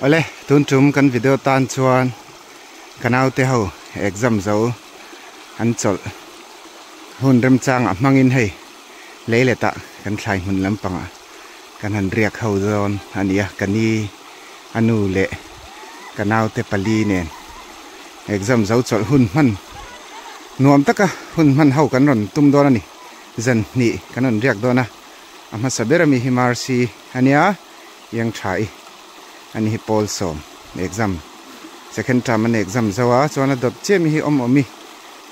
Awle tun tum kan video tan chuan ka naute ho exam zo an chawlh hun remchang ah hmangin hei lei let ah kan thlai hmun lampang ah kan han riak ho dawn a ni a ka ni a nu leh ka naute pali nen exam zo chawlh hun hman nuam taka hun hman ho kan rawn tum dawn a ni zan hnih kan rawn riak dawn a a hmasa ber ami hi Mercy a nia Yang tha i ani hi pawl sawm exam second term an exam zo a chuan a dawt chiah mi hi awm awm i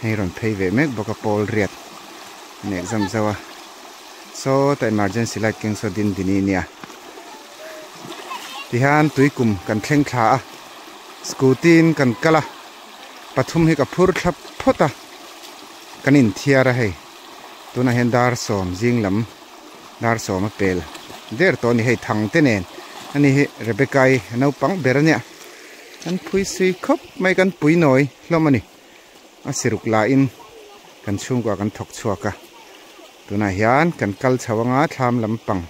hei rawn phei ve mek bawk a pawl riat an exam zo a sawta emergency light keng saw din dini nia tihian tui kum kan thleng thla a scooty in kan kal a pathum hi ka phur thlap phawt a kan inthiar a hei tunah hian dar sawm zing lam. Dar sawm a pel der tawh a ni hei thang te nen ani hi Rebecca i naupang ber a nia kan phui sui khawp mai kan pui nawi hlawm a ni a siruk lahin kan chhungkua kan thawk chhuak a tunah hian kan kal chho anga thlam lampang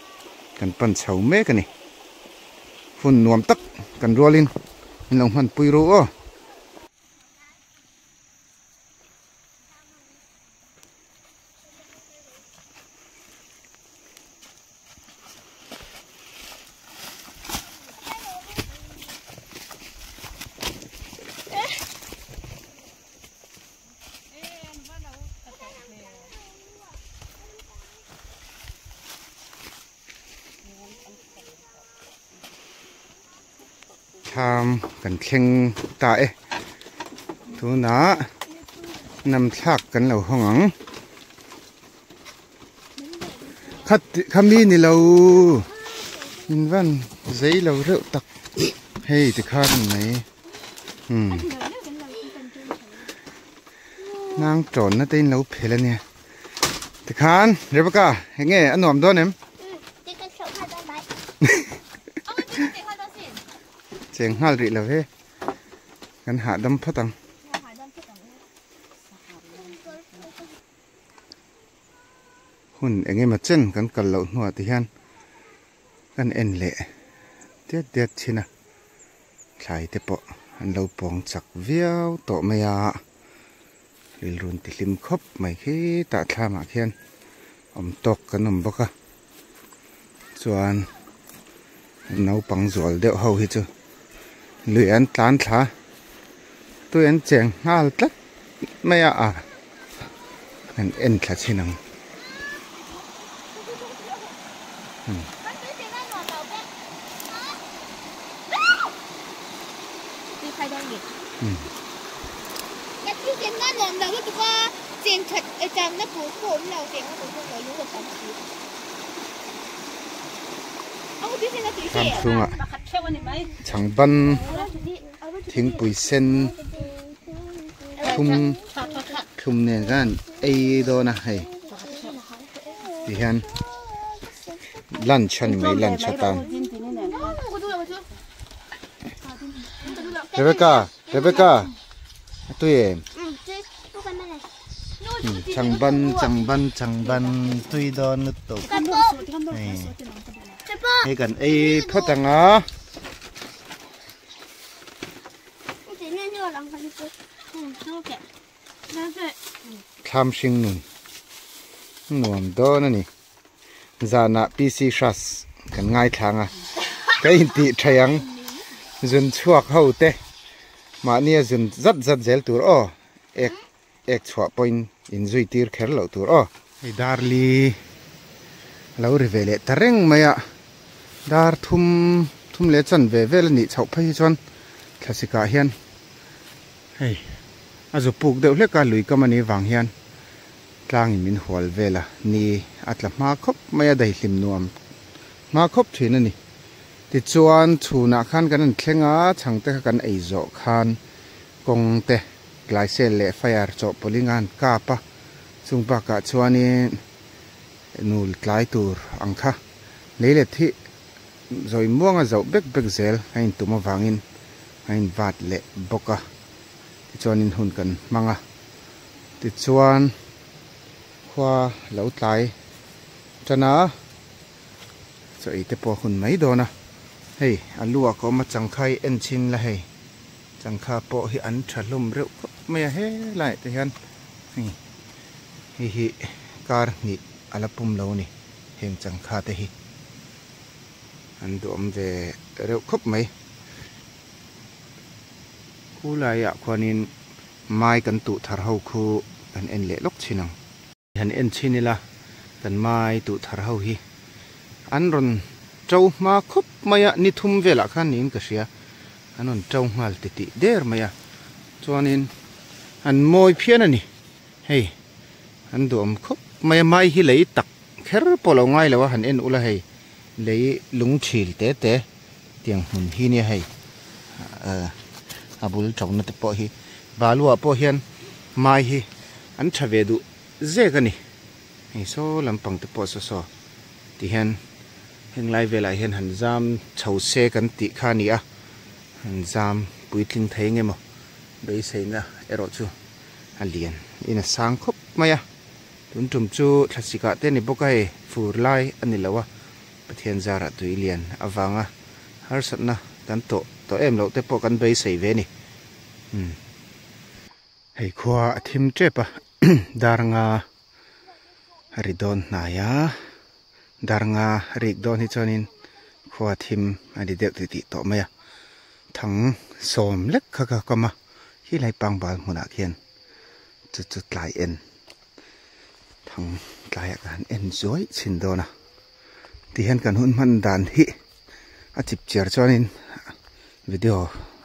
kan pan chho mek a ni hun nuam tak kan rualin min lo hmanpui ru aw. Thlam kan thleng ta e tunah nam thlak kan lo hawng ang khat kha mi ni lo in van zei lo reuh tak hei tikhan ni mai umm nang tawnna te in lo phel ania tikhan Rebecca enge a nuam dawn em? Cheng nghal rih lo he kan hahdam phawt ang. Hun eng emaw chen kan kal loh hnuah ti hian kan en leh diat diat thin a thlai te pawh an lo pawng chak viau tawh mai a rilru an ti hlim khawp mai khi tah thlamah khian awm tawk kan awm bawk a chuan naupang zual deuh ho hi chu lui an tlan thla tui an cheng nghal tlat mai a ah an en thla chhin ang. Thlam chhungah chhangban thingpui sen thlum thlum nen khan ei dawn a hei ti hian lunch a ni mai lunch atan Rebecca Rebecca a tui em changban changban changban tui dawn lutuk hei hei kan ei phawt ang a. Thlam hring nun nuam dawn a ni. Zanah PC Hras kan ngaithlang a, ka intih tha ang zun chhuak ho te mahnia zun zat zat zel tur aw ek ek chhuah pawhin inzui tir kher loh tur aw. Hei Darli a lo ri ve leh ta reng mai a, dar thum thum leh chan ve vel a nih chhoh phei hi chuan thlasik ah hian hei a zu puk deuh hlek a lui kam a nih vang hian tlang in min hual vel a ni a tla hma khawp mai a daihlim nuam hma khawp thin a ni. Tichuan chhunah khan kan han thleng a chhangte kha kan ei zawh khan kawng te Glycel leh fire chawhpawlh in a han kap a, chung bakah chuanin nul tlai tur ang kha lei let hi zawi muanga zoh bek bek zel a intum avangin a invat leh bawk a, tichuanin hun kan hmang a, tichuan khua lo tlai tan a, chaw ei te pawh a hun mai dawn a, Hei a lu ah ka awm a changkha hi en chhin la hei changkha pawh hi an tha hlawm reuh khawp mai a helaiah te hian hei hei hi kar hnih a la pum lo a ni heng changkha te hi an duhawm ve reuh khawp mai khu laiah khuanin mai kan tuh thar ho khu kan en leh lawk thin ang. Han en chhin ila kan mai tuh thar ho hi an rawn to hma khawp mai a ni thum velah khan niin ka hria an rawn to nghal ti tih der mai a chuanin an mawi phian a ni hei an duhawm khawp mai a mai hi lei tak kher pawh lo ngai lo a han en ula hei lei lung thil te te tiang hmun hi nia hei a bul tona te pawh hi baluah pawh hian mai hi an tha ve duh zek a ni. Hei saw lampang te pawh saw saw ti hian heng lai velah hian han zam chho se kan tih kha a ni a, han zam puitling thei nge maw beiseina erawh chu a lian in a sang khawp mai a. Tun tum chu thlasik ah te a ni bawk a hei fur lai a ni lo a, Pathian zarah tui lian avanga harsatna kan tawh tawh em loh te pawh kan beisei ve a ni. Umm. Hei khua a thim tep a darnga a ri dawn hnai a darnga rik dawn hi chuanin khua thim a ni deuh titih tawh mai a thang sawm lek kha ka kam a khilai pangbal hmunah khian chu chu tlai en thang tlaiah ka han en zuai chhin dawn a tihian kan hun hman dan hi a chip chiar chuanin video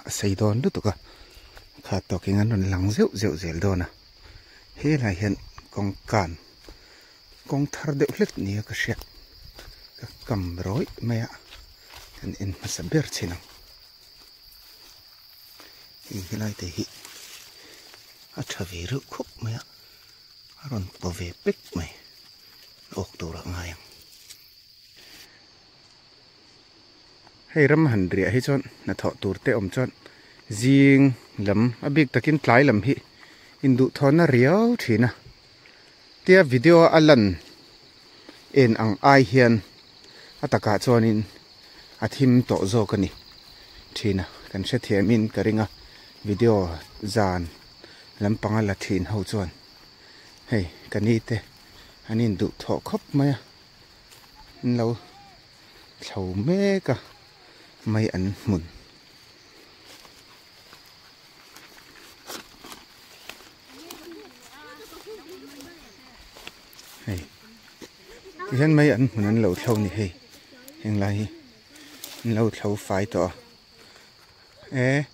a sei dawn lutuk a kha tawkin an rawn lang zeuh zeuh zel dawn a helaiah hian kawng kan kawng thar deuh hlek nia ka hriat ka kam rawih mai a kan en hmasa ber chin ang hei helai te hi a tha ve reuh khawp mai a a rawn paw ve pek mai awk tur ah ngai ang. Hei ram han riah hi chuan hnathawh tur te awm chuan zing lam a bik takin tlai lam hi induhthawhna riau thin a tia video a lan en ang ai hian a takah chuanin a thim tawh zawk a ni thin a kan hrethiamin ka ring a video zan lampanga la thin ho chuan hei ka ni te an induhthawh khawp mai a. An lo thlo mek a mai an hmun. Hei tihian mai an hmun an lo thlo ni hei heng lai hi an lo thlo fai tawh a e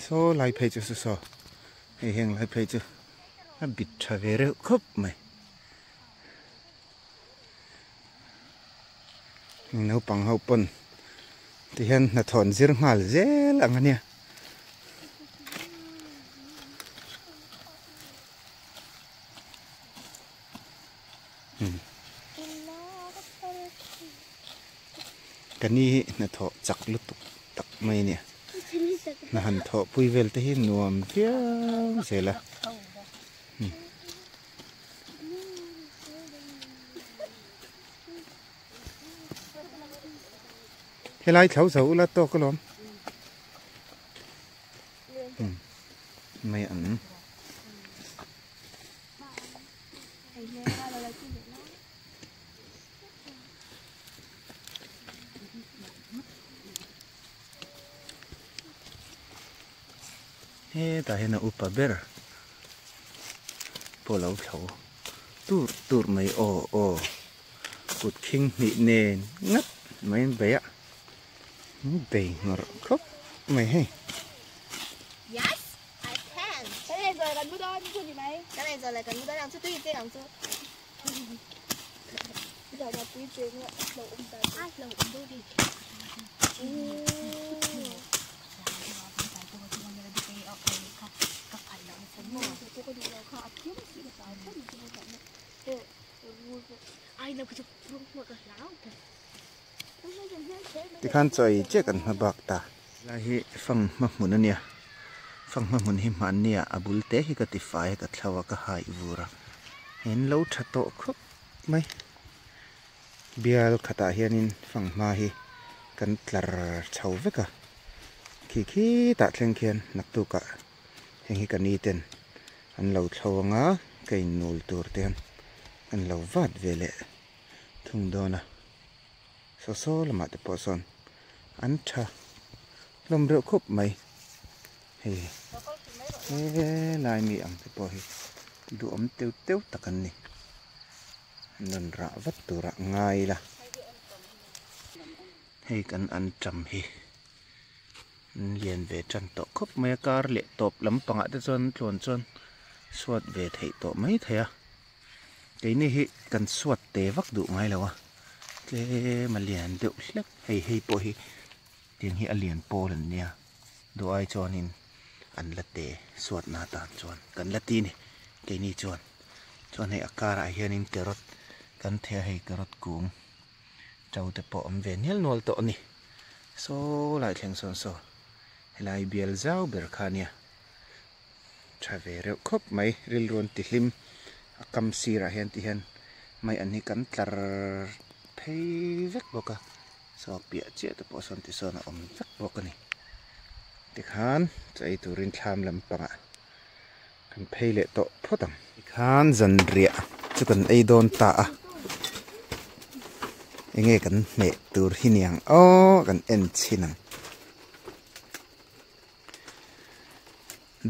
saw lai phei chu saw saw hei heng lai phei chu a bit tha ve reuh khawp mai. Naupang ho pawn ti hian hnathawh an zir nghal zel ang a nia. Ka ni hi hnathawh chak lutuk tak mai a nia. Hna han thawh pui vel te hi nuam viau zel a. Helai thlo zo ula tawk alawm mai ang. Hetah hian a upa ber pawh lo thlo tur tur mai aw aw kut khing hnih nen ngat mai an bei a an bei ngawrh khawp mai hei. Tikhan chaw ei chiah kan hma bak ta. Helai hi fanghma hmun a nia fanghma hmun hi hmanni ah a bul te hi ka ti fai a ka thlo a ka hai vur a in lo tha tawh khawp mai bial khatah hianin fanghma hi. Kan tlar chho vek a, khi khitah thleng khian naktukah heng hi ka ni ten an lo thlo ang a, ka innul tur te hian an lo vat ve leh thung dawn a, saw saw lamah te pawh sawn an tha hlawm reuh khawp mai hei helai mi ang te pawh hi duhawm teuh teuh tak an ni. Rawn rah vat turah ngai ila hei kan an tam hi an lian ve tan tawh khawp mai a kar leh tawp lampangah te chuan tluan chuan suat ve theih tawh mai thei a keini hi kan suat te vak duh ngai lo a tlem a lian deuh hlek hei hei pawh hi tiang hi a lian pawl an nia duh ai chuanin an la te suatna atan chuan kan la ti a ni keini chuan. Chuan hei a karah hianin carrot kan theh a hei carrot kung to te pawh awm ve nial nual tawh a ni saw lai thleng sawn saw helai bial zau ber kha ania tha ve reuh khawp mai rilru an ti hlim a kam sirah hian ti hian mai an hi kan tlar phei vek bawk a saw piah chiah te pawh sawn ti sawn a awm vek bawk a ni tikhan chaw ei turin thlam lampangah. Kan phei leh tawh phawt ang. Tikhan zanriah chu kan ei dawn ta a, enge kan hmeh tur hi niang aw kan en chhin ang.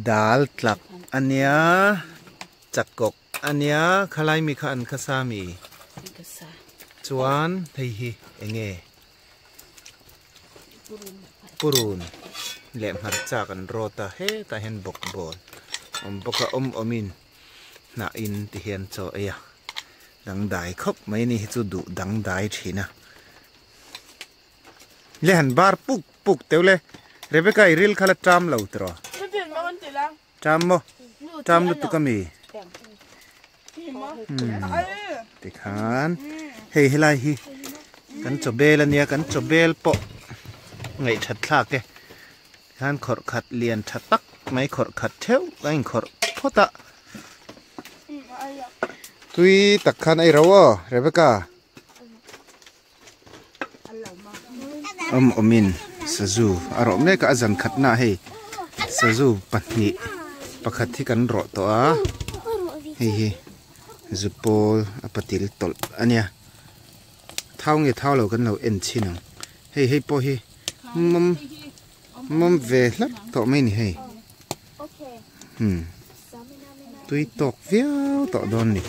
Dal tlak a nia, chakawk a nia, khalai mi kha an khasa mi? Chuan hei hi enge? Purun leh hmarcha kan rawt a hetah hian bawkbawn awm bawk a awm awmin hnah in ti hian chaw ei a dangdai khawp mai a ni hi chu duh dangdai thin a le han bar puk puk teuh le Rebecca i ril kha la ṭam lo tiraw ṭam maw ṭam lutuk a mi tikhan hei helai hi kan chaw bel ania kan chaw bel pawh ngaih that thlak e tikhan khawrh khat lian tha tak mai khawrh khat theuh a inkhawrh phawt a tui tak khan a ei ro aw Rebecca awm awmin sazu a rawh mek a a zan khatna ah hei sazu pahnih pakhat hi kan rawh tawh a hei hi zu pawl a patil tawlh a nia thau nge thau lo kan lo en chhin ang hei hei pawh hi mawm mawm ve hlak tawh mai a ni hei umm tui tawk viau tawh dawn a ni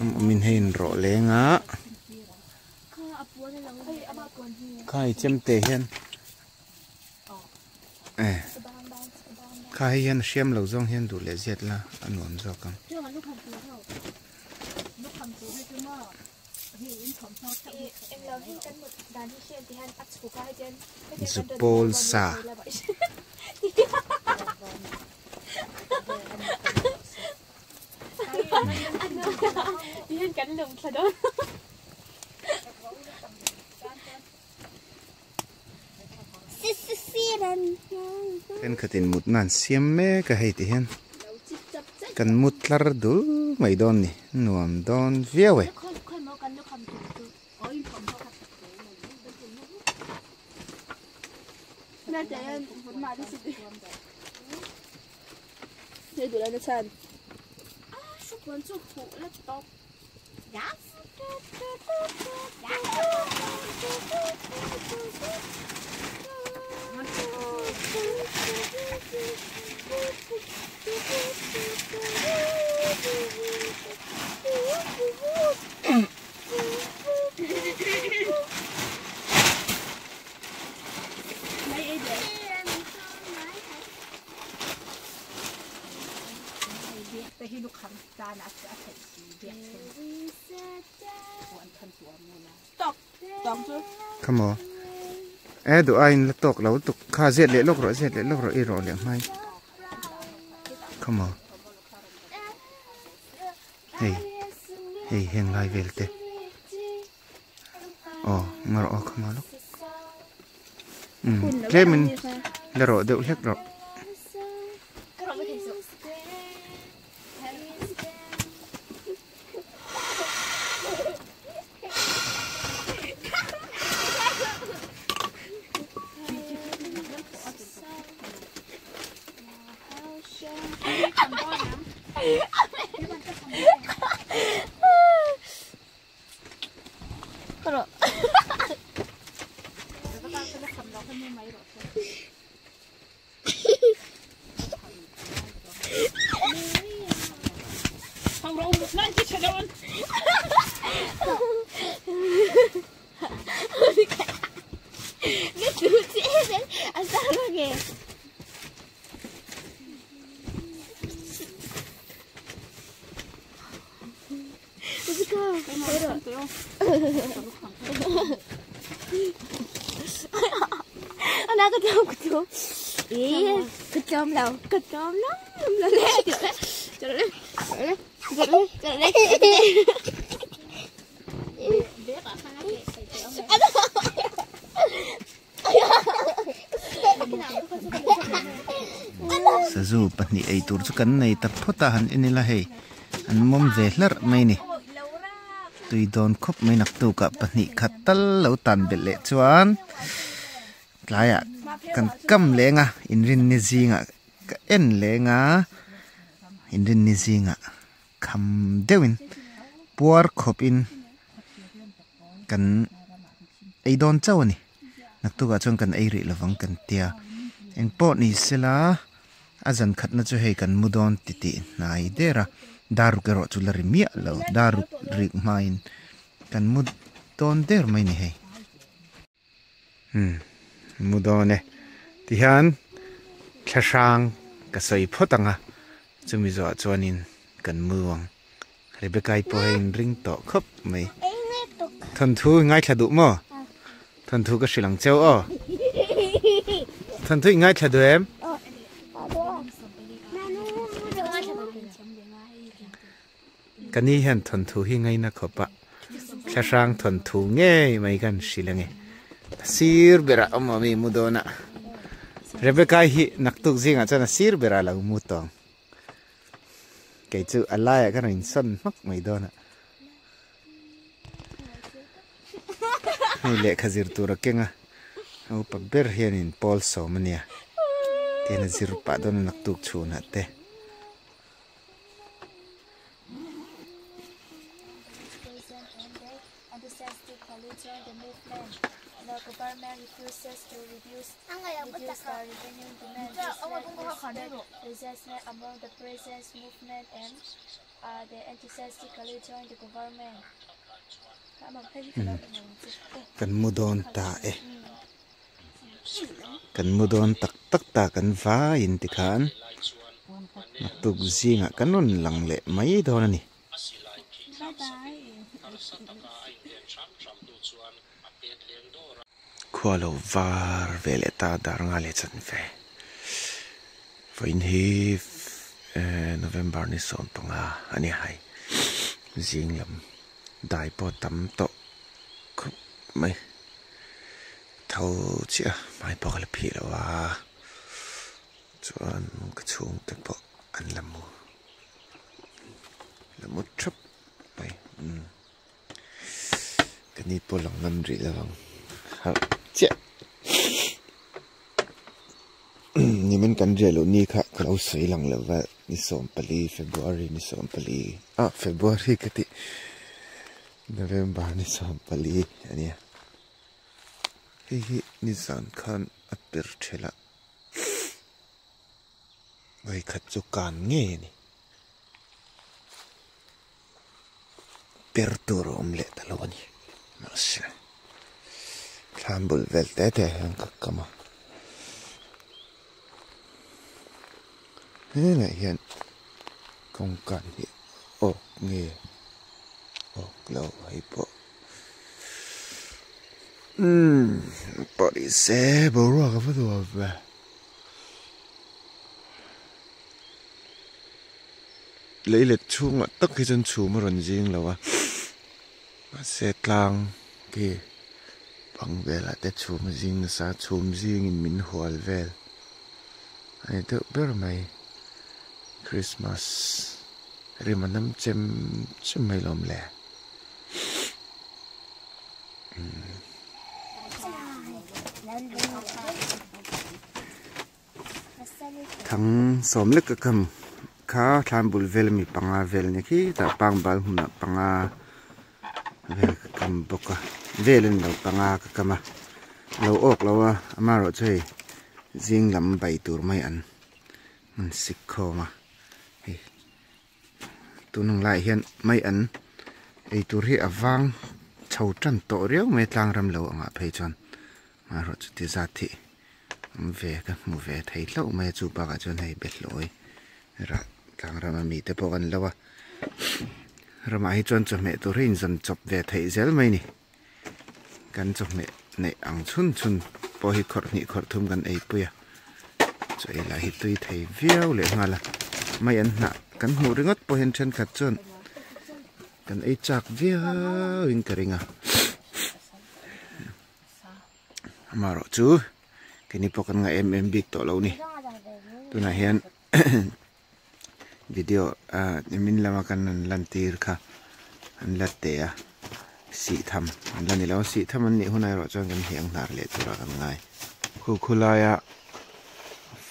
awm awmin hei in rawh leng a. Khai chemte hian eh kha hei hian a hriam lo zawng hian duh leh ziat la a nuam zawk ang. Zupawl sa. Thenkhatin mutna an siam mek a hei ti hian kan mut tlar dul mai dawn ni nuam dawn viau e. Come on. E duh aiin la tawk lo lutuk kha ziat leh lawk rawh ziat leh lawk rawh i rawh leh hmai. Come on. Hei hei heng lai vel te. Aw nga rawh aw come on lawk. Um tlemin la rawh deuh hlek rawh. Sazu pahnih ei tur chu kan nei ta phawt a han en ila hei an mawm ve hlarh mai ni tui dawn khawp mai naktuk ah pahnih khat tal lo tan belh leh chuan tlaiah kan kam leng a inrinni zingah ka en leng a inrinni zingah kham deuhin puar khawpin kan ei dawn chauh a ni naktukah chuan kan ei rih lovang kan tia engpawh ni sela a zan khatna chu hei kan mu dawn ti tih hnai der a daruk erawh chu la ri miah lo daruk rik hmain kan mu dawn der mai a ni hei. Umm mu dawn e. Tihian thla hrang ka sawi phawt ang a, chumi zawhah chuanin kan mu ang. Rebecca-i pawh hei in ring tawh khawp mai. Thawnthu i ngaithla duh maw? Thawnthu ka hrilh ang cheu aw. Thawnthu i ngaithla duh em? Ka ni hian thawnthu hi ngaina khawp a, thlahrang thawnthu ngei mai khan hrilh ange. A sir berah awm awm i mu dawn a, Rebecca hi naktuk zingah chuan a sir berah a lo mu tawng. Kei chu a laiah ka rawn insawn hmak mai dawn a. Hei lehkha zir tur a keng a, a upa ber hianin pawl sawm a nia, tihian a zir pah dawn a naktuk chhunah te. Kan mu dawn ta e. Kan mu dawn tak tak ta kan vaiin tikhan naktuk zingah kan rawn lang leh mai dawn a ni. Khua lo var ve leh ta dar nga leh chan ve. Vawiin hi November ni 15 a ni hai. Zing lam dai pawh tam tawh khawp mai. Tho chiah a hmai pawh ka la phih lo a chuan ka chhungte pawh an la mu la mu thap mai umm ka ni pawh lang ngam rih lo ang harh chiah nimin kan riah loh ni kha ka lo sawi lang lo va ni 14 February ni 14 ah February ka tih November ni 14 a nia. Hei hi nizan khan a per thelh a, vawikhat chu kan ngei a ni. Per tur a awm leh ta lo a ni. Mahse thlam bul vel te te ah hian ka kam a. Helaiah hian kawngka hi awk nge awk lo hei pawh. Umm pawh ni se boruak a va nuam ve lei let chhungah tak hi chuan chhum a rawn zing lo a mahse tlang khi bang velah te chhum a zing nasa chhum zingin min hual vel a ni deuh ber mai Christmas rim a nam chem chem mai lawm le. Thang sawm lek ka kham kha thlan bul vel ami panga vel a ni khi tah pang bal hmunah panga vel ka kam bawk a vel a ni lo panga ka kam a. Lo awk lo a, amaherawhchu hei zing lam bai tur mai an an sik khawm a, hei tun ang laiah hian mai an ei tur hi a vang chho tan tawh riau mai a tlang ram lo angah phei chuan amaherawhchu ti zat hi awm ve ka hmu ve thei hlauh mai a chu bakah chuan hei behlawi rah tlang rama mite pawh kan lo a ramah hi chuan chawhmeh tur hi inzawn chawp ve theih zel mai a ni. Kan chawhmeh neih ang chhun chhun pawh hi khawrh hnih khawrh thum kan ei pui a, chaw ei lah hi tui thei viau leh nghal a, mai an hnah kan hmuh ringawt pawh hian thenkhat chuan kan ei chak viau in ka ring a, amaherawh chu keini pawh kan ngaih em em bik tawh lo a ni, tunah hian video ah nimin lama kan rawn lantir kha an la teh a sih tham an la ni lo a sih tham an nih hunah erawh chuan kan hiang hnar leh turah kan ngai khu khu laia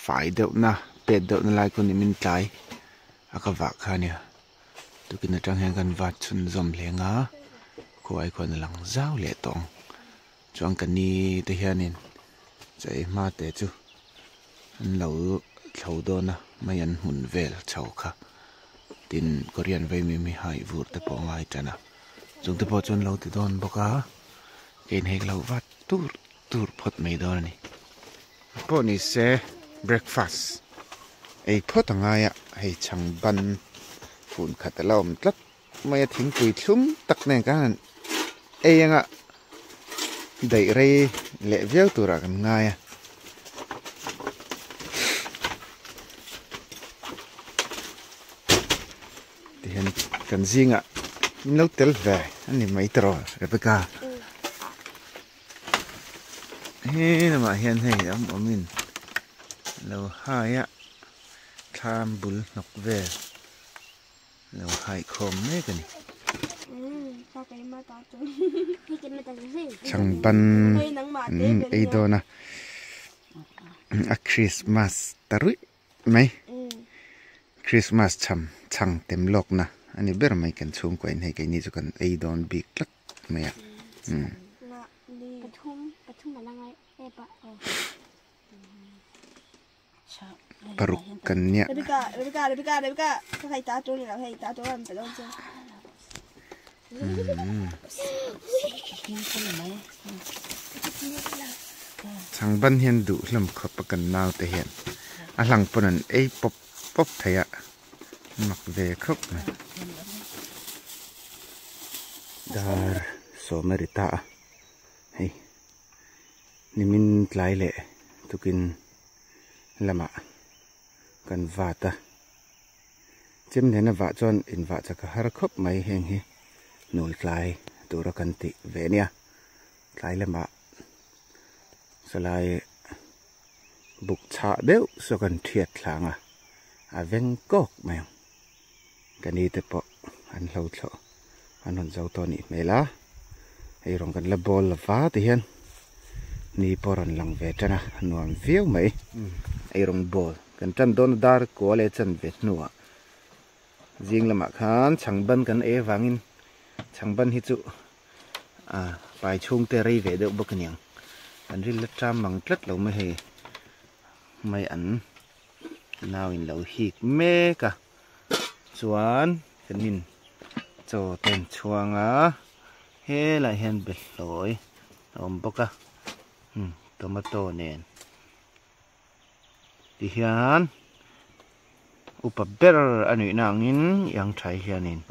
fai deuh na pet deuh na lai khu nimin tlai a ka vah kha ania tukin atang hian kan vat chhunzawm hleng a khuai khuan a lang zau leh tawh ang chuan ka ni te hianin chei hma te chu. An lo thlo dawn a mai an hmun vel chho kha tin Korean vaimim hi hai vur te pawh a ngai tan a chung te pawh chuan lo ti dawn bawk a kein hek lo vat tur tur phawt mai dawn a ni pawh ni se breakfast ei phawt a ngai a hei chhang ban fun khat a la awm tlat mai a thingpui thlum tak nen khan han ei anga daih rei leh viau turah kan ngai a. Tihian kan zingah min lo tel ve a ni mai tawh Rebecca. He lamah hian hei awm awmin lo hai a thlam bul hnawk vel. Lo haikhawm mek a ni. Changban an ei dawn a, a Christmas ta ruih mai. Christmas cham chhang tem lawkna a ni ber mai kan chhungkua in hei keini chu kan ei dawn bik tlat mai a. Paruk kan nia. Changban hian duh hlawm khawp a kan nau te hian a hlang pawn an ei pawp pawp thei a mak ve khawp mai. Dar sawm a ri ta a hei. Nimin tlai leh tukin lamah kan vat a, chem nena vah chuan invah chak a har khawp mai heng hi nul tlai tura kan tih ve nia, tlai lamah sawlai buk chhah deuh saw kan thiat thlang a, a veng kawk mai ang, ka ni te pawh an hlo thlawh an rawn zo tawh a nih hmel a, hei rawn kan la bawl lova ti hian ni pawh a rawn lang ve tan a, a nuam viau mai. Ei rawn bawl kan tan dawn a dar kua leh chan ve hnuah zing lamah khan chhangban kan ei avangin chhangban hi chu a pai chhungte rei ve deuh bawk a niang kan ril la ṭam mang tlat lo mai hei mai an nau in lo hik mek a. Chuan kan in chaw te an chhuang a helaiah hian behlawi a awm bawk a umm tomato nen tihian upa ber a nuihna angin iang thai hianin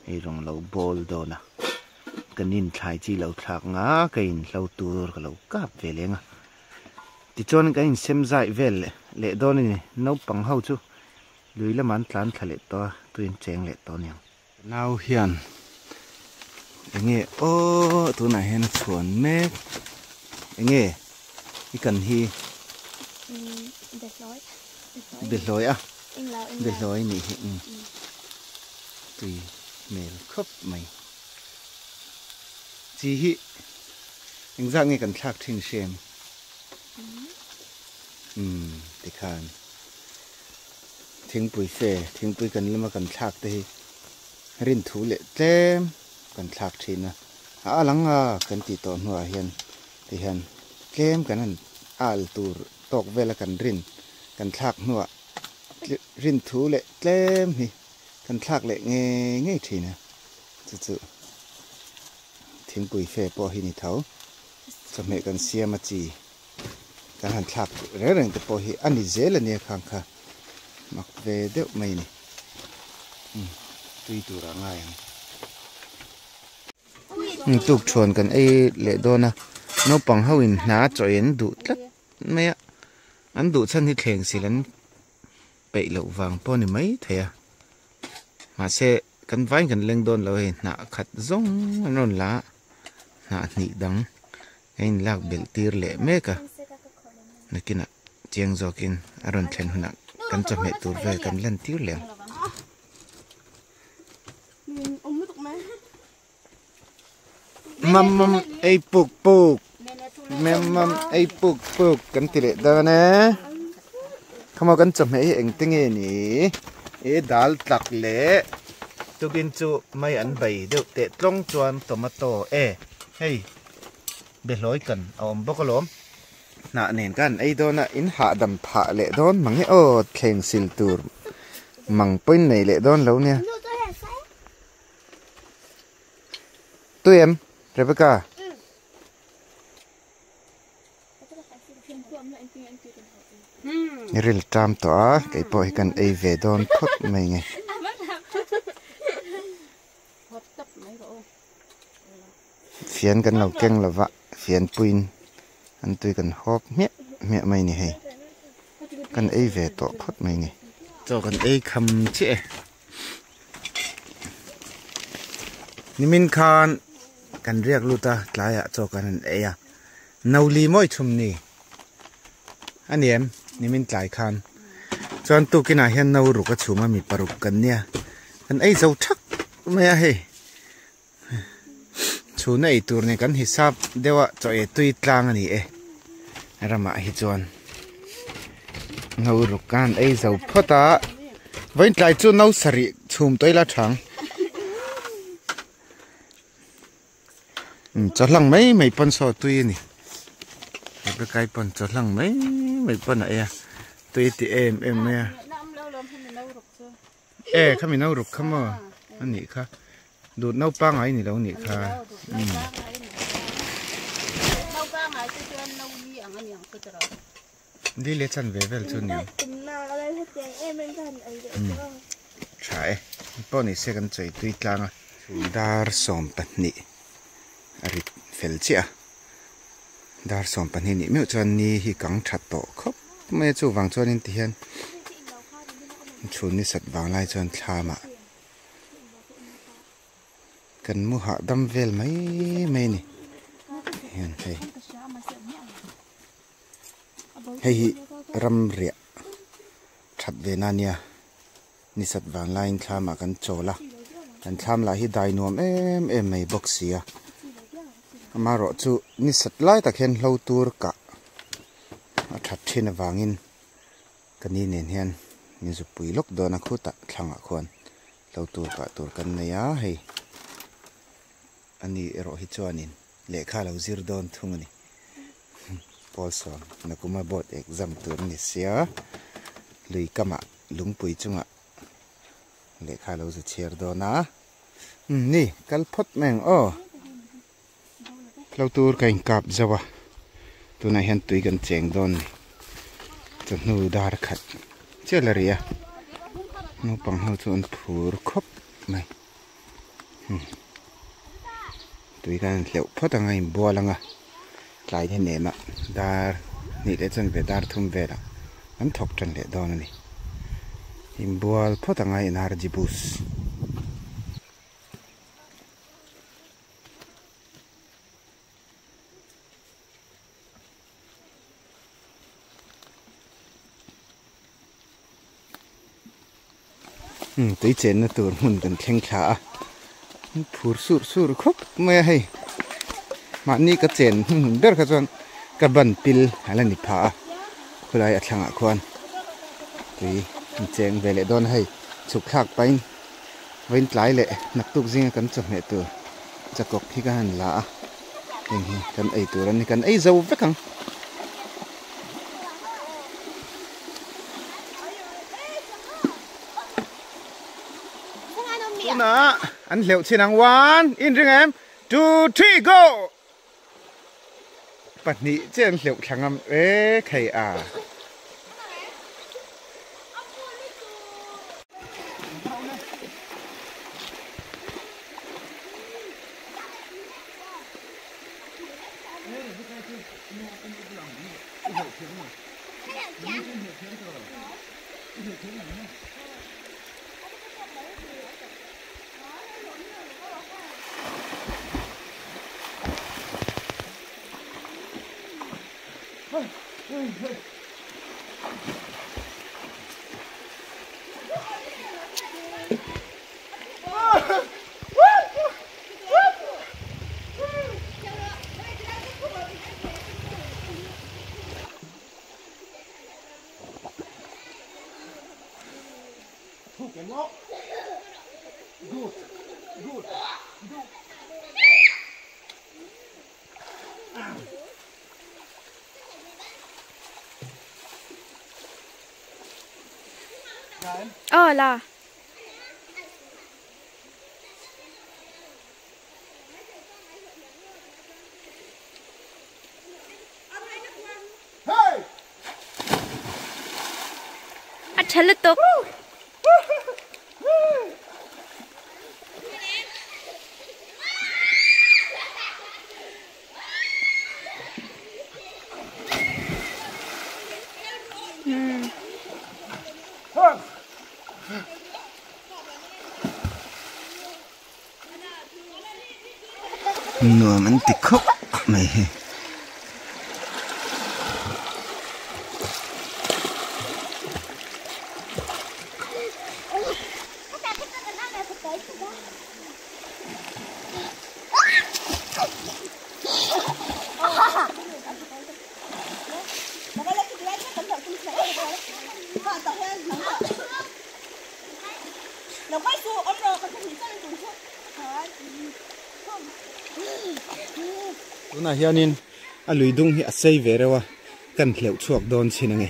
ei rawng lo bawl dawn a kan in thlai chi lo thlak nga ka in hlo tur ka lo kap ve leng a tichuan kan insem zai vel leh dawn a ni naupang ho chu. Lui lamah an tlan thla leh tawh a, tuin cheng leh tawh aniang. Nau hian enge aw tunah hian a chhuan mek enge i kan hi Behlawi a Behlawi nih hi tui hmel khawp mai chi hi engzat nge kan thlak thin hriam umm tikhan. Thingpui fe, thingpui kan lama kan thlak te hi rinthu leh tlem kan thlak thin a, a lang a kan tih tawh hnuah hian ti hian. Tlem kan han al tur tawk vela kan rin kan thlak hnuah rin thu leh tlem hi kan thlak leh ngei ngei thin a, chu chu thingpui fe pawh hi ni tho. Chawhmeh kan siam a chi kan han thlak reng reng te pawh hi a ni zel a nia khang kha mak ve deuh mai a ni. Tui tur a ngai ang. Tuk thuan kan ei leh dawn a, naupang ho in hna chaw in duh tlat mai a, an duh chhan hi thleng sil an peih loh vang pawh a ni mai thei a, mahse kan vaiin kan leng dawn lo hei hnah khat zawng an rawn la a, hnah hnih dang a inlak belh tir leh mek a, nakinah chiang zawkin a rawn thlen hunah kan chawhmeh tur vel kan lan tir leh ang. Mam mam ei puk puk mem mam ei puk puk kan ti leh dawn e khama kan chawhmeh hi engte nge ni e dal tlak leh tukin chu mai an bai deuh teh tlawng chuan tomato e hei behlawi kan a awm bawk alawm hnah nen khan ei dawn a in hahdam phah leh dawn mang e aw thleng sil tur mang pawhin nei leh dawn lo nia. Tui em Rebecca? I ril ṭam tawh a kei pawh hi kan ei ve dawn phawt mai nge. Fian kan lo keng lo va fian puiin an tui kan hawp hmiah hmiah mai ni hei kan ei ve tawh phawt mai ni. Chaw kan ei kham chiah e. Nimin khan kan riak lut a tlaiah chaw kan han ei a Noli mawi chhum ni a ni em nimin tlai khan chuan tukinah hian no ruk a chhum a mi paruk kan nia kan ei zo thak mai a hei chhuna ei tur nen kan hisap deuh a chaw ei tui tlang a ni e ramah hi chuan no ruk khan ei zo phawt a vawiin tlai chu no sarih chhum tawh ila thang chaw hlang mai mai pawn saw tui a ni Rebecca-i pawn chaw hlang mai mai pawn a ei a tui a ti em em mai a. E khami no ruk kha maw a nih kha dut no pangai ni lo nih kha li leh chan ve vel chu ni tha e pawh ni se kan chawi tui tlang a dar 12 a rit fel chiah a dar 12 nih meuh chuan ni hi kang that tawh khawp mai a chuvang chuanin tihian Chhun ni sat vang lai chuan thlamah kan mu hahdam vel mai mai a ni hian hei hei hi ram riah that ve na nia ni sat vang laiin thlamah kan chawl a kan thlam lah hi dai nuam em em mai bawk si a amaherawh chu ni sat lai tak hian hlo tur kah a that thin avangin. Ka ni nen hian min zuk pui lawk dawn a khutah thlangah khuan hlo tur kah tur kan nei a hei a ni erawh hi chuanin lehkha a lo zir dawn thung a ni pawl sawm nakuma board exam tur a ni sia lui kamah lungpui chungah lehkha a lo zu chhiar dawn a umm ni kal phawt mai ang aw. Hlo tur ka inkap zauh a, tunah hian tui kan cheng dawn a ni. Chawhnu dar khat chiah la ri a, naupang ho chu an phur khawp mai. Tui khan an hleuh phawt ang a, inbual ang a, tlai ni nem ah dar hnih leh chuan ve dar thum velah an thawk tan leh dawn a ni. Inbual phawt ang a energy boost. Tui chenna tur hmun kan thleng thla a phur sur sur khawp mai a hei mahni ka chen hmun ber kha chuan ka ban pil a la ni pha a khulai a thlangah khuan tui an cheng ve leh dawn a hei chhuk thlak pahin. Vawiin tlai leh naktuk zinga kan chawhmeh tur chakawk hi ka han la a. Heng hi kan ei tur a ni kan ei zo vek ang. Tunah an hleuh chin ang one in ring em two three go pahnih che an hleuh thla ngam e khei a. Aw la. A tha lutuk. Nuam an ti khawp mai hi. Tunah hianin a lui dung hi a sei ve reuh a, kan hleuh chhuak dawn chin ange.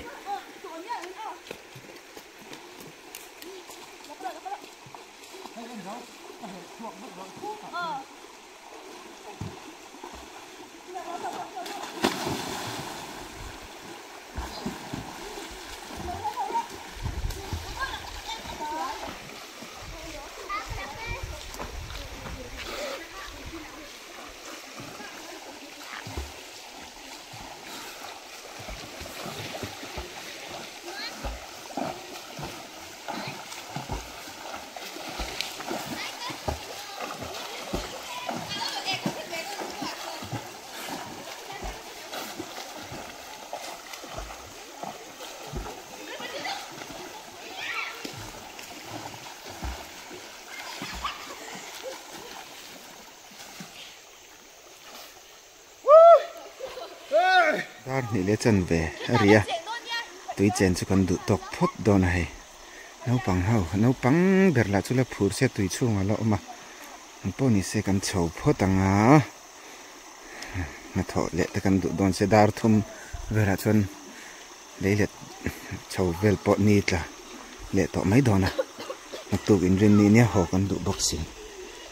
Dar hnih leh chanve a ri a, tui chen chu kan duh tawk phawt dawn a hei. Naupang ho, naupang ber lah chu la phur se tui chhungah la awm a, an pawh ni se kan chho phawt ang a, hnathawh leh te kan duh dawn se dar thum velah chuan lei let chho vel pawh ni tla leh tawh mai dawn a, naktuk inrinni nia haw kan duh bawk si,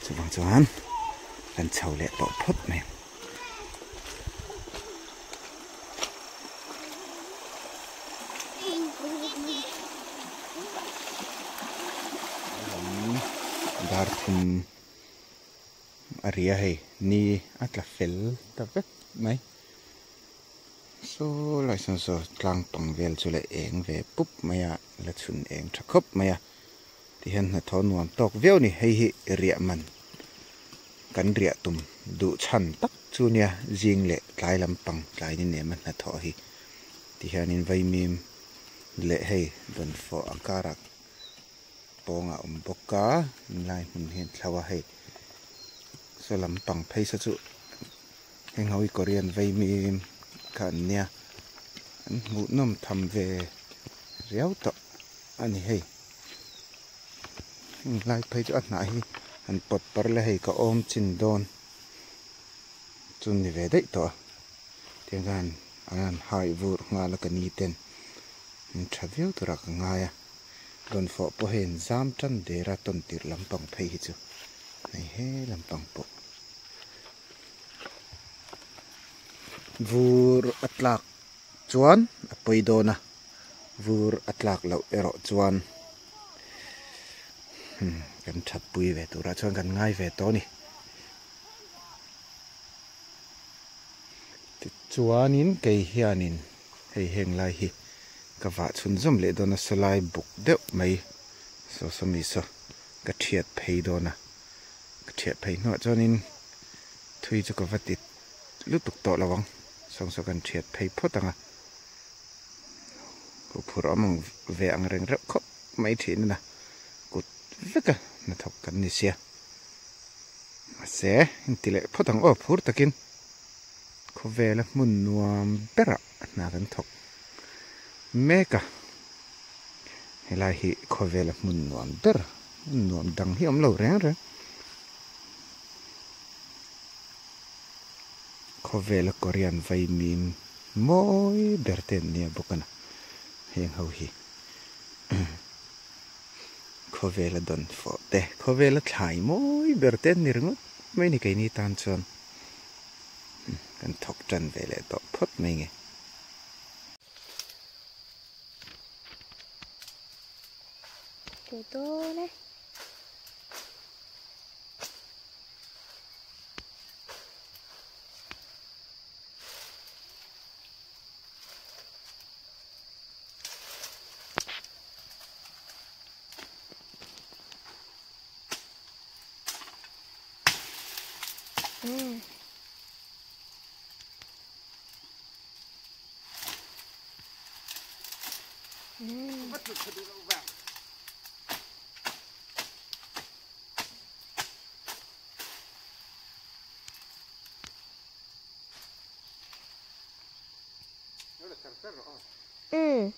chuvang chuan kan chho leh tawh phawt mai. Dar thum a ri a hei ni a tla fel ta vek mai saw lai sawn saw tlang pang vel chu leh eng ve pup mai a la chhun eng tha khawp mai a tihian hnathawh nuam tawk viau a ni hei hi riah man kan riah tum duh chhan tak chu nia zing leh tlai lampang tlai ni nem a hnathawh hi tihianin vaimim leh hei dawnfawh a karah pawng a awm bawk a helai hmun hian thlo a hei saw lampang phei saw chu heng ho hi korean vaimim kha an nia an hmuhnawm tham ve riau tawh a ni hei heng lai phei chu a hnah hi han pawt par la hei ka awm chin dawn. chu ni ve daih tawh a tiang khan an han hai vur nghal a ka ni ten an tha viau turah ka ngai a dawnfawh pawh hei an zam tan der a tawn tirh lampang phei hi chu hei he lampang pawh vur a tlak chuan a pawi dawn a vur a tlak loh erawh chuan kan that pui ve turah chuan kan ngai ve tawh a ni. Tichuanin kei hianin hei heng lai hi ka vah chhunzawm leh dawn a sawlai buk deuh mai saw saw mi saw ka thiat phei dawn a ka thiat phei hnuah chuanin thui chu ka va ti lutuk tawh lo ang sawng saw kan thiat phei phawt ang a huphurh awm ang ve ang reng reuh khawp mai thin a na kut vek a hnathawk kan ni sia. Mahse, inti leh phawt ang aw, phur takin khawvela hmun nuam berah hna kan thawk mek a. Helai hi khawvela hmun nuam ber, hmun nuam dang hi a awm lo reng reng. Khawvela Korean vaimim mawi ber te an nia bawk a na, heng ho hi. Khawvela dawn fawh te, khawvela thlai mawi ber te an ni ringawt mai ni keini tan chuan kan thawk tan ve leh tawh phawt mai nge. Teh dawn e. Ừ.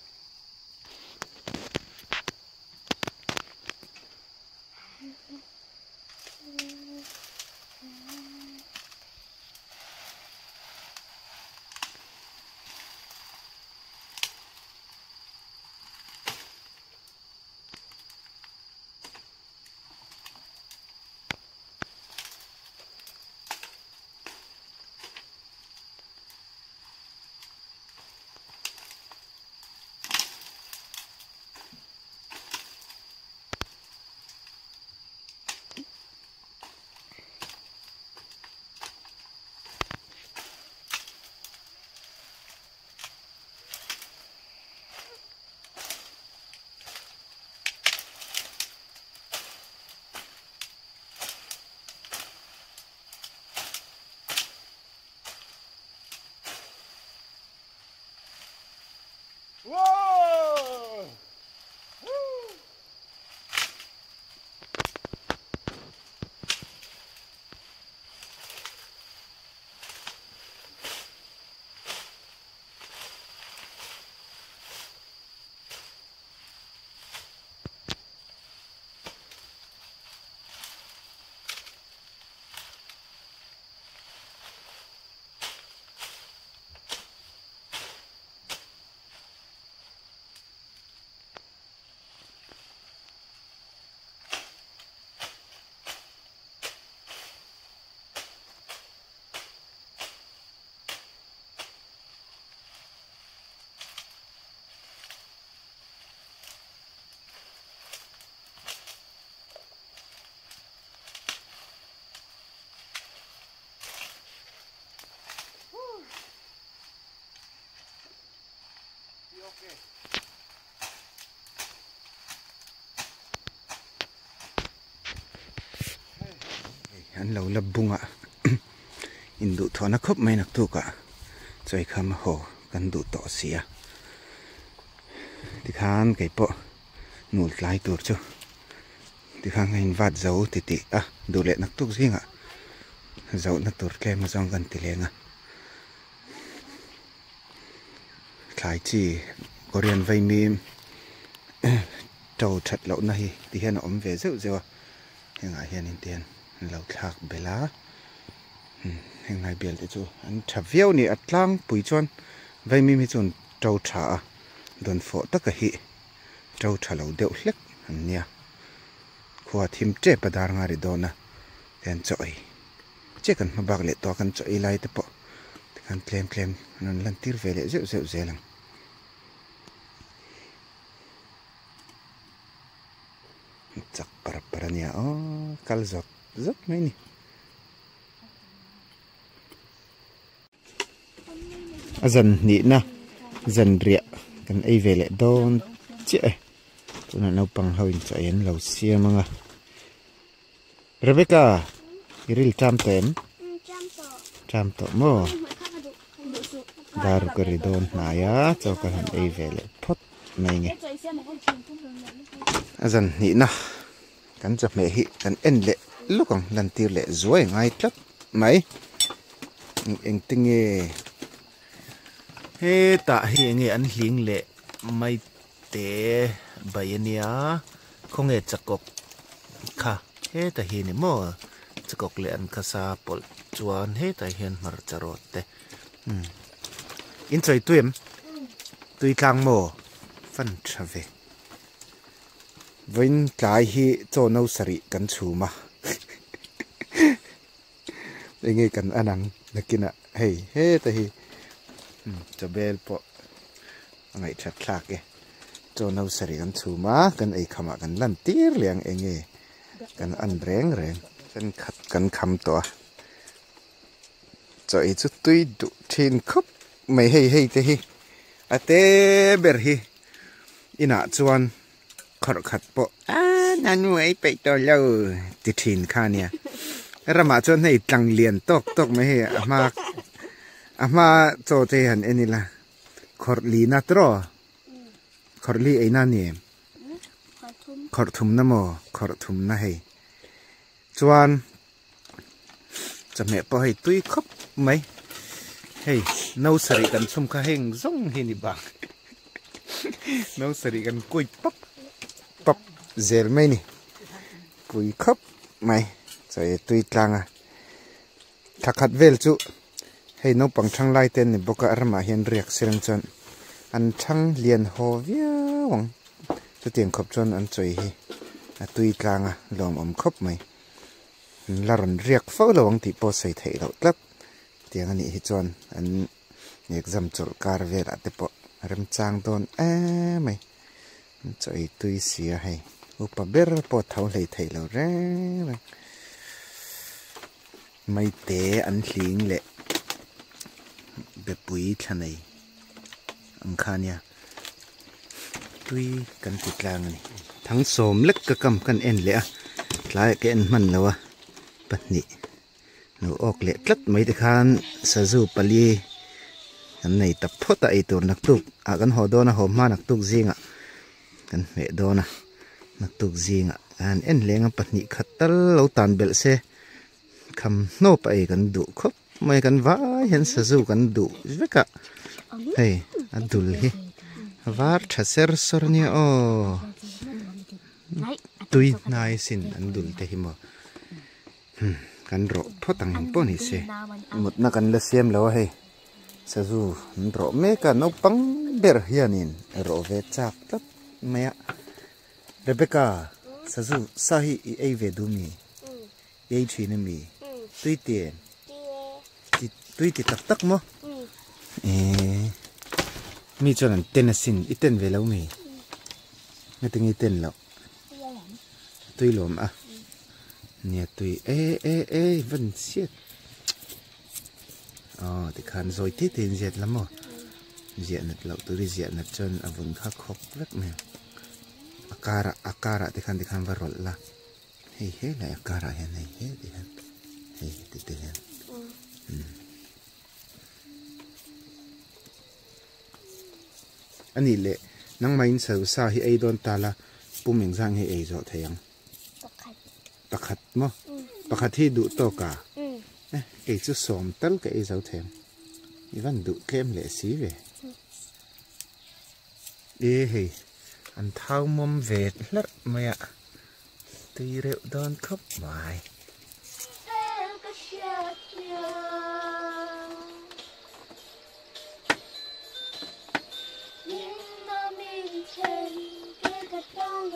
An lo la bung a induhthawhna khawp mai naktukah chawikham a haw kan duh tawh si a tikhan kei pawh nul tlai tur chu tikhan ka invat zo titih a duh leh naktuk zingah zohna tur tlem azawng kan ti leng a. Thlai chi Korean vaimim to that lohna hi ti hian a awm ve zeuh zeuh a hengah hianin te hian an lo thlak belh a. Heng lai bial te chu an tha viau a ni a tlangpui chuan vaimim hi chuan to tha a dawn fawh taka hi to tha lo deuh hlek an nia khua thim tep a dar nga ri dawn a tian chaw ei che kan hma bak leh tawh a kan chaw ei lai te pawh tikhan tlem tlem an rawn lan tir ve leh zeuh zeuh zel ang. Chak par par a nia aw kal zawt zawt mai a ni. A zan hnihna zan riah kan ei ve leh dawn chiah e tunah naupang ho in chaw ei an lo siam ang a Rebecca i ril ṭam tawh em? Ṭam tawh maw? Dar ka ri dawn hnai a chaw ka han ei ve leh phawt mai nge a zan hnihna kan chawhmeh hi kan en leh lawk ang lantir leh zuai ngai tlat mai engte nge hetah hi enge an hling leh mai te bai ania khawnge chakawk kha hetah hi ni maw chakawk leh an khasa pawlh chuan hetah hian hmarcha rawt te umm in chawi tui em tui tlang maw fan tha ve. Vawiin tlai hi chaw no sarih kan chhum a enge kan an ang nakinah hei heta hi chaw bel pawh a ngaihthat thlak e chaw no sarih kan chhum a kan ei khamah kan lan tir leh ang enge kan an reng reng thenkhat kan kham tawh a chaw ei chu tui duh thin khawp mai hei hei te hi a te ber hi. Inah chuan khawrh khat pawh a nanu ei peih tawh lo ti thin kha ania. Ramah chuan hei tlang lian tawk tawk mai hei a hma a hma chaw te hi han en ila khawrh li na tawh khawrh li ei na ni em khawrh thum na maw khawrh thum na hei chuan chawhmeh pawh hei tui khawp mai hei no sarih kan chhum kha heng zawng hi ni bang no sarih kan kuih pap pap zel mai ni pui khawp mai chaw tui tlang a thla khat vel chu hei naupang thang lai te an ni bawk a ramah hian riak silang chuan an thang lian haw viau ang chutiang khawp chuan an chawi hi a tui tlang a lawmawm khawp mai. La rawn riak fo lo ang tih pawh sawi theih loh tlat tiang a nih hi chuan an exam chawlh kar velah te pawh remchang dawn em mai an chaw ei tui si a hei upa ber pawh tho hlei theih lo reng reng maite an hling leh bepui thla nei ang kha nia tui kan ti tlang a ni. Thang sawm lek ka kam kan en leh a tlaiah ka en hman lo a pahnih lo awk leh tlat mai te khan sazu pali kan nei ta phawt a eitur naktuk ah kan haw dawn a haw hma naktuk zingah kan hmeh dawn a naktuk zingah kan en leng a pahnih khat tal lo tan belh se kham hnawp a ei kan duh khawp. Mai kan vai hian sazu kan duh vek a hei a dul hi a var tha ser sawr ania aw tui hnai sin an dul te hi maw kan rawh phawt ang eng pawh ni se mutna kan la siam lo a hei sazu an rawh mek a naupang ber hianin rawh ve chak tlat mai a Rebecca sazu sa hi i ei ve duh mi. Ei thin a mi? Tui ti em? Tui ti tak tak maw? Eee mi chuan an ten asin i ten ve lo mi? Ngatinge i ten loh? Tui lawm a. Nia tui e e e van chhiat. Aw tikhan zawi te te in ziat la maw? Ziah nat loh tur i ziah nat chuan a vun kha khawk vek mai ang. A karah a karah tikhan tikhan va rawlh la. Hei he lai a karah hian hei he ti hian hei ti te hian ani leh nangmah in sa sa hi ei dawn ta la pum engzah nge ei zawh thei ang pakhat pakhat maw pakhat hi duh tawk a eh kei chu sawm tal ka ei zo thei ang i van duh tlem leh si ve e hei an thau mawm ve hlarh mai a. Tui reuh dawn khawp mai. A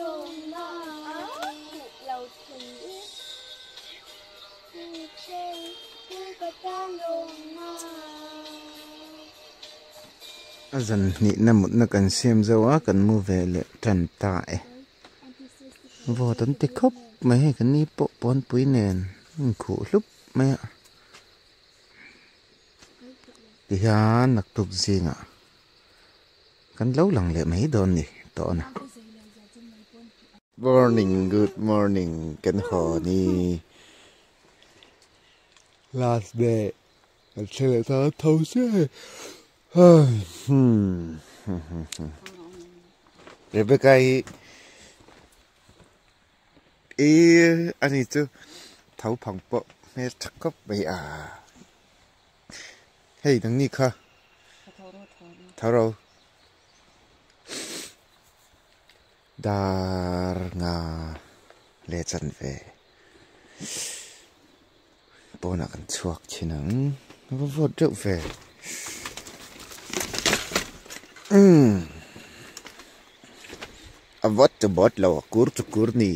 zan hnihna mutna kan siam zo a kan mu ve leh tan ta e. Vawt an ti khawp mai hei kan ni pawh pawnpui nen a inkhuh hlup mai a. Tihian naktuk zingah kan lo lang leh mai dawn ni tawh a ni. Morning good morning kan haw ni last day kan thleng leh ta tho chiah hei Rebecca hi i ani chu tho phang pawh hmel tha khawp mai a hei nangni kha tho ro. Dar nga leh chanve pawnah kan chhuak thin ang a va vawt deuh ve umm a vawt chu vawt lo a kur chu kur ni.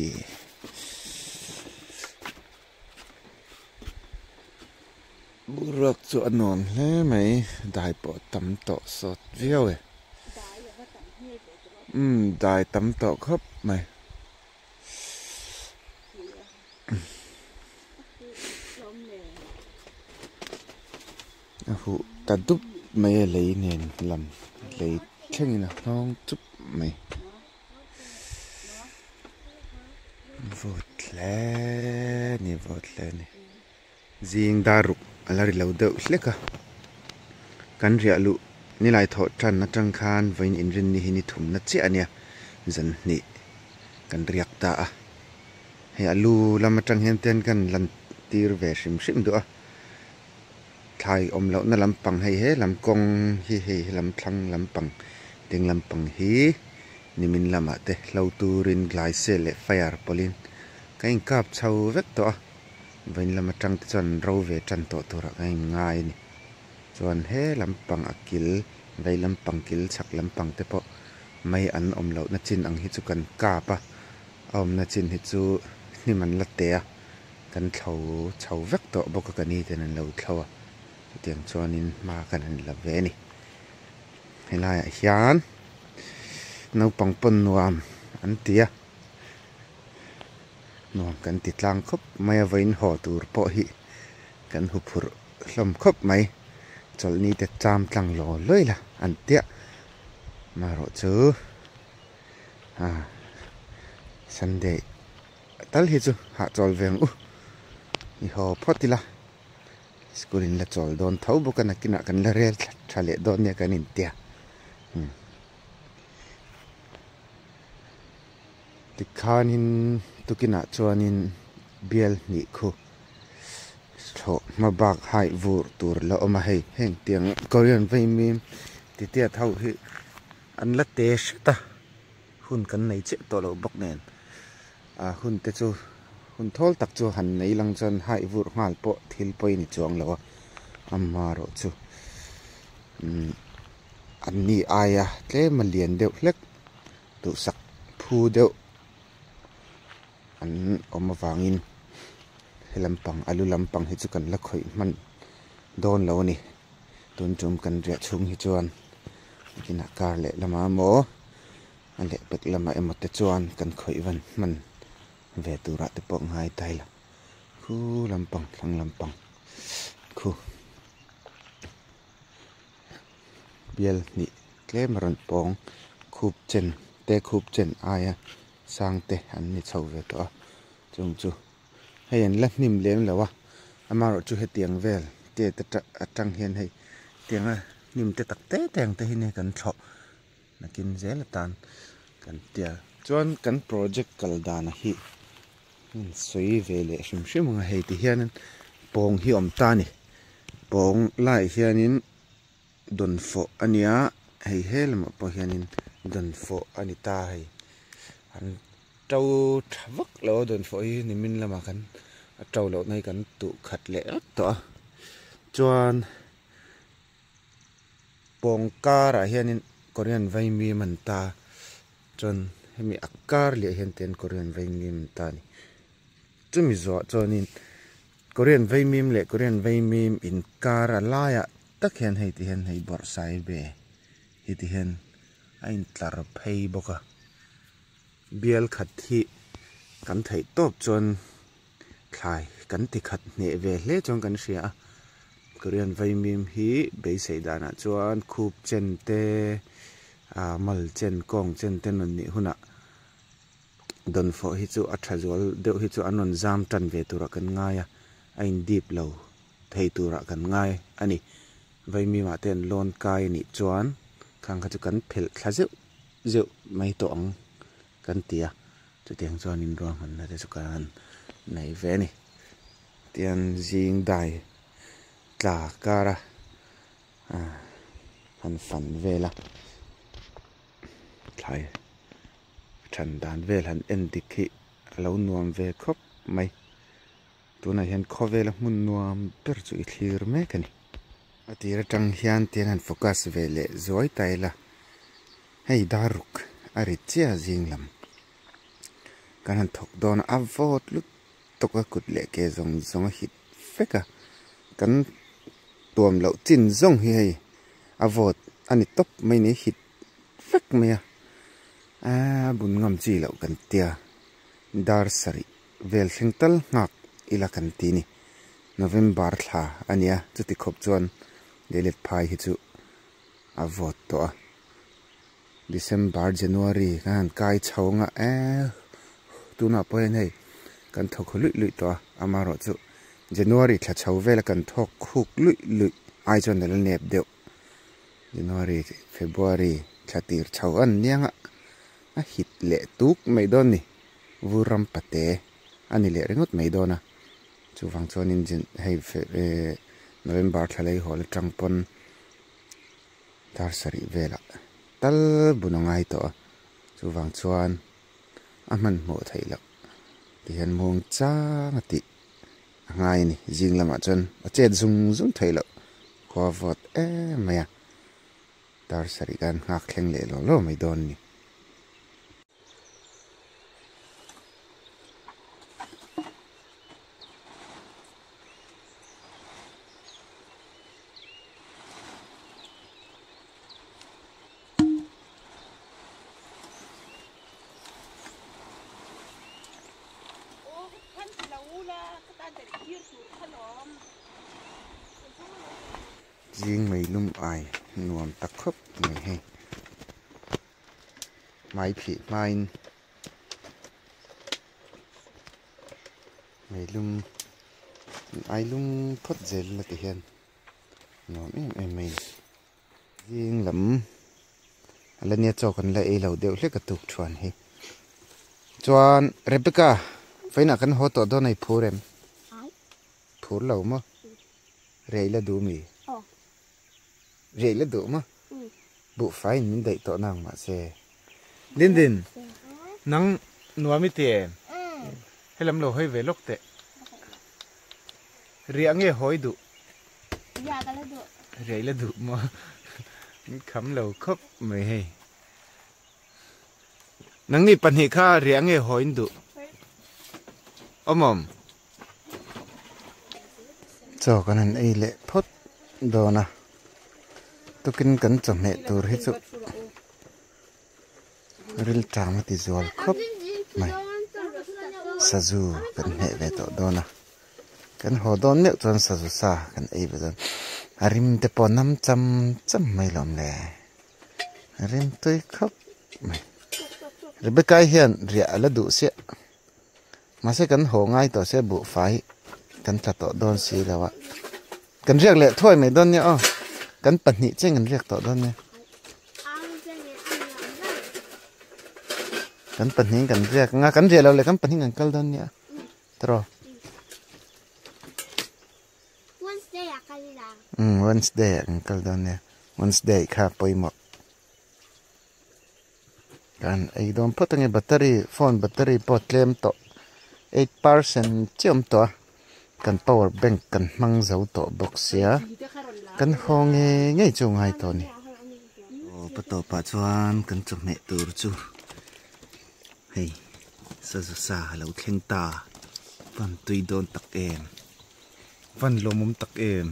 Boruak chu a nuam hle mai dai pawh a tam tawh sawt viau e. Umm dai tam tawh khawp mai. A huh ta dup mai a lei nen lam lei thlengin a hnawng chup mai. Vawt hle a ni vawt hle a ni. Zing dar ruk a la ri lo deuh hlek a, kan riah luh nilai thawh tan atang khan vawiin inrinni hi ni thumna chiah a nia, zan hnih kan riak ta a, hei a lu lam atang hian ten kan lan tir ve hrim hrim duh a, thlai awm lohna lampang hei he lam kawng hi hei he lam thlang lampang ding lampang hi nimin lamah te hlo turin glaise leh fire pawlhin ka inkap chho vek tawh a. Vawiin lam atang te chuan ro ve tan tawh turah ka inngai a ni. Chuan he lampang a kil, vei lampang kil chhak lampang te pawh mai an awm lohna chin ang hi chu kan kap a, a awmna chin hi chu hnim an la teh a, kan thlo chho vek tawh bawk a ka ni ten an lo thlo a, chutiang chuanin hma kan han la ve a ni. Helaiah hian naupang pawn nuam an ti a. Nuam kan ti tlang khawp mai a, vawiin haw tur pawh hi kan hu phurh hlawm khawp mai. Chawlhni te cham tlang law lawi la an tiah marawh chu ah Sunday tal hi chu hahchawl ve ang u i haw phawt ila school in la chawl dawn tho bawk a nakinah kan la rel tha leh dawn nia kan intia. Tikhanin tukinah chuanin bial hnih khu thlawh hma bak haih vur tur la awm a hei heng tiang Korean vaimim titiat ho hi an la te hret a hun kan nei chiah tawh loh bawk nen ah hun te chu hun thawl tak chu han nei lang chuan haih vur nghal pawh thil pawi ni chuang lo a amaherawhchu umm an ni aia tlem a lian deuh hlek. Duhsak phu deuh an awm avangin he lampang a lu lampang hi chu kan la khawih hman dawn lo a ni. Tun tum kan riah chhung hi chuan inah kar leh lamah emaw a lehpek lamah emaw te chuan kan khawih van hman ve turah te pawh ngai ta ila khu lampang thlang lampang khu. Bial hnih tlem a rawn pawng khup chen te khup chen aia sang te an ni chho ve tawh a chung chu hei an la hnim lem lo a amaherawh chu hetiang vel te atang hian hei tianga hnim te tak te te ang te hi kan thlawh nakin zel atan kan tia chuan kan project kal dan hi sawi ve leh hrim hrim ang a hei ti hian pawng hi awm ta a ni pawng laiah hianin. Dawnfawh a nia hei he lamah pawh hianin dawnfawh a ni ta hei an to tha vak lo a dawnfawh hi nimin lamah khan a to lohna hi kan tuh khat leh vek tawh a chuan pawng karah hianin Korean vaimim an ta chuan. Hemi a kar leh hian ten Korean vaimim an ta a ni. Chumi zawh chuanin Korean vaimim leh Korean vaimim inkar a laiah tak hian hei ti hian hei bawrhsaibe hi ti hian a intlar phei bawk a. Bial khat hi kan theih tawp chuan thlai kan ti khat hneh ve hle chuan kan hria a. Korean vaimim hi beisei danah chuan khup chen te ah mal chen kawng chen te rawn nih hunah dawnfawh hi chu a tha zual deuh hi chu an rawn zam tan ve turah kan ngai a a in dip lo thei turah kan ngai a ni. Vaimimah te an lawn kai a nih chuan khang kha chu kan phelh thla zeuh zeuh mai tawh ang kan ti a chutiang chuan in ruahmanna te chu kan nei ve a ni. Tian zing dai tla kar a han fan vel a thlai than dan vel han en dik hi a lo nuam ve khawp mai. Tunah hian khawvela hmun nuam ber chu i thlir mek a ni. A tir atang hian tian han focus ve leh zuai ta ila hei daruk a ri chiah zing lam kan han thawk dawn a, a vawt lut tawk a kut leh ke zawng zawng a hit vek a kan tuam loh chin zawng hi hei a vawt a ni tawp mai ni hit vek mai a aaa bun ngam chi loh kan tia dar sarih vel thleng tal nghak ila kan ti ni. November thla a nia, chuti khawp chuan leilet phai hi chu a vawt tawh a. December, January kan han kai chho anga eh tunah pawh hian hei kan thawk luih luih tawh a, amaherawh chu January thla chho vela kan thawk khuk luih luih ai chuan a la nep deuh. January, February thla tir chho a ni anga a hit leh tuk mai dawn ni. Vur ram pate a ni leh ringawt mai dawn a, chuvang chuanin hei November thla lei hawl atang pawn dar sarih velah tal bun a ngai tawh a, chuvang chuan a hmanhmawh theih loh tihian muang chang a tih a ngai a ni. Zing lamah chuan a chet zung zung theih loh khua vawt em mai a, dar sarih khan nghak thleng leh law law mai dawn a ni. Zing mei lum ai nuam tak khawp mai hei. Hmai phih hmain meilum ai lum phawt zel la ti hian nuam em em mai a ni. Zing lam a la nia chaw kan la ei lo deuh hlek a tuk thuan hi. Chuan Rebecca vawiinah kan haw tawh dawn a i phur em? Phur lo maw? Rei la duh mi? Rei la duh maw? Buhfai in min daih tawh nang mahse. Lindin, nang nuam i ti em? Helam lo hawi ve lawk teh. Riah nge hawi duh? Riah ka la duh. Riah i la duh maw? Min kham lo khawp mai hei. Nangni pahnih kha riah nge hawi in duh? Awmawm. Chaw kan han ei leh phawt dawn a, tukin kan chawhmeh tur hi chu rilṭam a ti zual khawp mai. Sazu kan hmeh ve tawh dawn a, kan haw dawn meuh chuan sazu sa kan ei ve dawn. A rim te pawh nam cham cham mai lawm le, a rim tui khawp mai. Rebecca-i hian riah a la duh siah. Mahse kan haw ngai tawh se buhfai kan tla tawh dawn si lo a. Kan riak leh thuai mai dawn nia aw. Kan pahnih cheng kan riak tawh dawn nia. Kan pahnih kan riak nga kan riah lo leh kan pahnih kan kal dawn nia. Tiraw. Wednesday ah kal ila. Wednesday ah kan kal dawn nia. Wednesday kha pawimawh. Kan ei dawn phawt ange battery phone battery pawh a tlem tawh 8% chiah a awm tawh a kan power bank kan hmang zo tawh bawk sia kan haw ngei ngei chu a ngai tawh a ni. Aw pa tawpah chuan kan chawhmeh tur chu. Hei sazu sa a lo thleng ta van tui dawn tak em van lawmawm tak em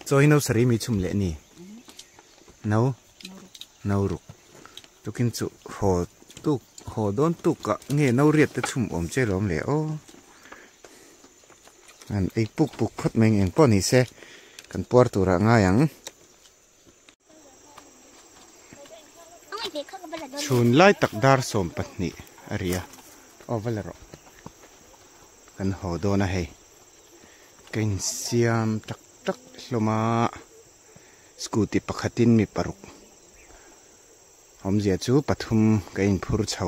chaw hi no sarih mi chhum leh a ni no no ruk tukin chu haw tuk haw dawn tuk ah nge no riat te chhum awm che lawm le aw an ei puk puk phawt mai ang pawh ni se kan puar turah ngai ang. Chhun lai tak dar 12 a ri a, aw va la rawh. Kan haw dawn a hei. Ka insiam tak tak hlawm a, scooty pakhatin mi paruk awmzia chu pathum ka inphur chho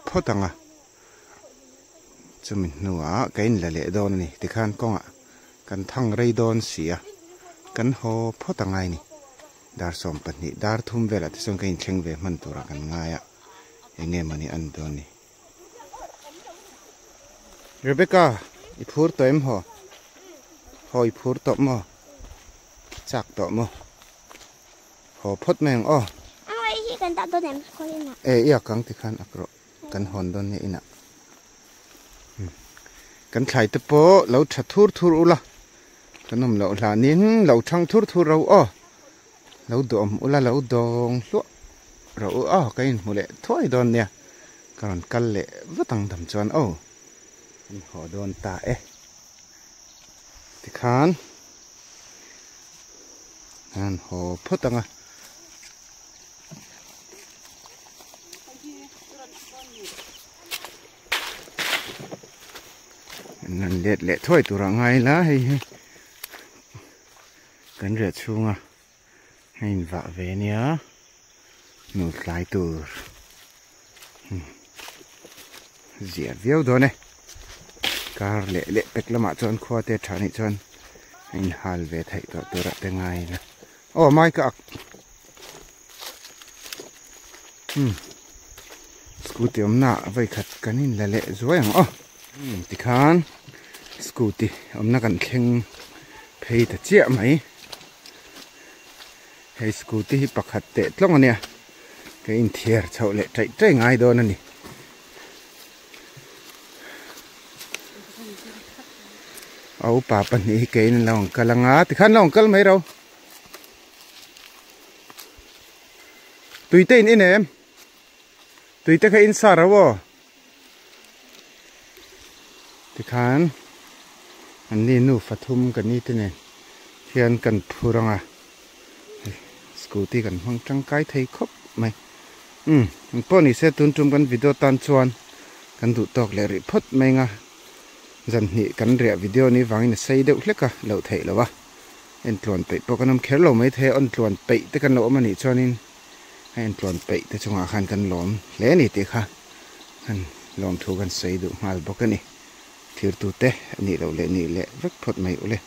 phawt ang a, chumi hnuah ka inla leh dawn a ni. Tikhan kawngah kan thang rei dawn si a, kan haw phawt a ngai a ni. Dar 12, dar thum velah te chuan ka inthleng ve hman turah kan ngai a, eng nge mawni a ni dawn ni. Rebecca, i phur tawh em haw? Haw i phur tawh maw? Chak tawh maw? Haw phawt mai ang aw. Ang hi kan dah dawn em khawi inah? E i ak ang tikhan ak rawh kan hawn dawn nia inah. Kan thlai te pawh lo tha thur thur ula kan awm loh hlanin lo thang thur thur ro aw. Lo dawm ula lo dawng hluah ro aw ka inhmu leh thuai dawn nia. Ka rawn kal leh vat ang dam chuan aw. Kan haw dawn ta e. Tikhan an haw phawt ang a. An let leh thuai tur ah ngai la hei hi kan riah chhunga a invah ve nia nu tlai tur zia viau dawn e kar leh leh pek lamah chuan khua te tha nih chuan a inhal ve theih tawh tur ah te ngai ila aw mai ka ak umm scooty awmna ah vawikhat kan inla leh zuai ang aw umm tikhan scooty awmna kan thleng phei ta chiah mai. Hei scooty hi pakhat teh tlawng a nia, ka inthiar chhoh leh taih taih ngai dawn a ni. A upa pahnih hi keiin an lo ang kal anga, tikhan lo ang kal mai ro. Tuite in in em? Tuite kha in sa ro aw. Tikhan an ni nu fathum ka ni te nen hian kan phur ang a, scooty kan hmang tangkai thei khawp mai. Umm engpawh ni se tun tum kan video tan chuan kan duh tawk leh rih phawt mai ang a, zan hnih kan riah video ni vangin a sei deuh hlek a loh theih loh a, entluan peih pawh kan awm kher lo mai thei a, entluan peih te kan lo awm a nih chuanin a entluan peih te chungah khan kan lawm hle a ni tih kha. Han lawmthu kan sawi duh nghal bawk a ni. Thirtute a nih loh leh nih leh vek phawt mai ule.